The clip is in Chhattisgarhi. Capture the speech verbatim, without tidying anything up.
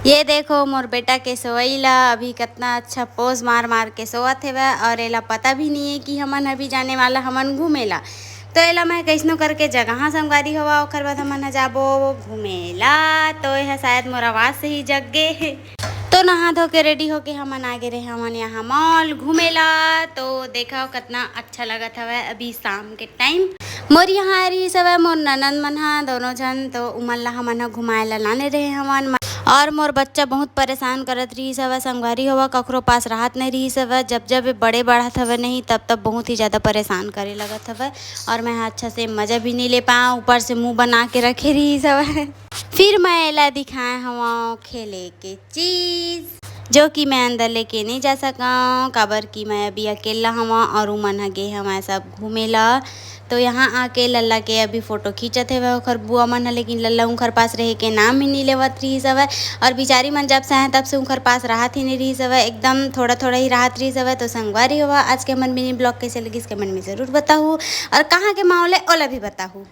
ये देखो मोर बेटा के सोवई ला, अभी कितना अच्छा पोज मार मार के सोवत हेवय, और एला पता भी नहीं है कि हमन अभी जाने वाला हमन घूमे ला। तो एला मैं कैसनो करके जगह संगवारी होवा, ओकर बाद हमन ह जाबो घूमे ला। तो यह शायद मोर आवाज से ही जग गे। तो नहा धो के रेडी होके हमन आगे रहे हमन यहाँ मॉल घूमे ला। तो देखा कितना अच्छा लगत हवय अभी शाम के टाइम। मोर यहाँ आ रही सवय मोर ननद मन ह दोनों झन, तो उमन ला हमन ह घुमाए ला लाने रहे हमन। और मोर बच्चा बहुत परेशान करत रही सवय संगवारी होवा, कखरो पास राहत नहीं रही सवय। जब जब ये बड़े बढ़त हवय नहीं, तब तब बहुत ही ज्यादा परेशान करे लगत हवय। और मैं ह अच्छा से मजा भी नहीं ले पाऊँ, ऊपर से मुंह बना के रखे रही सवय। फिर मैं एला दिखाए हवा खेले के चीज, जो कि मैं अंदर लेके नहीं जा सकूँ, काबर कि मैं अभी अकेला हवा और उमन ह गे हवय सब घूमे ला। तो यहाँ आके लल्ला के अभी फोटो खींचत हेवय ओखर बुआ मन ह, लेकिन लल्ला उनकर पास रहे के नाम ही नहीं लेवत रही सवय। और बिचारी मन जब से आए तब से उनकर पास राहत ही नहीं रही सवय, एकदम थोड़ा थोड़ा ही राहत रही सवय। तो संगवारी होवा, आज के हमर मिनी ब्लॉग कैसे लगिस कमेंट में जरूर बताहू, और कहाँ के माहौल है ओला भी बताहू।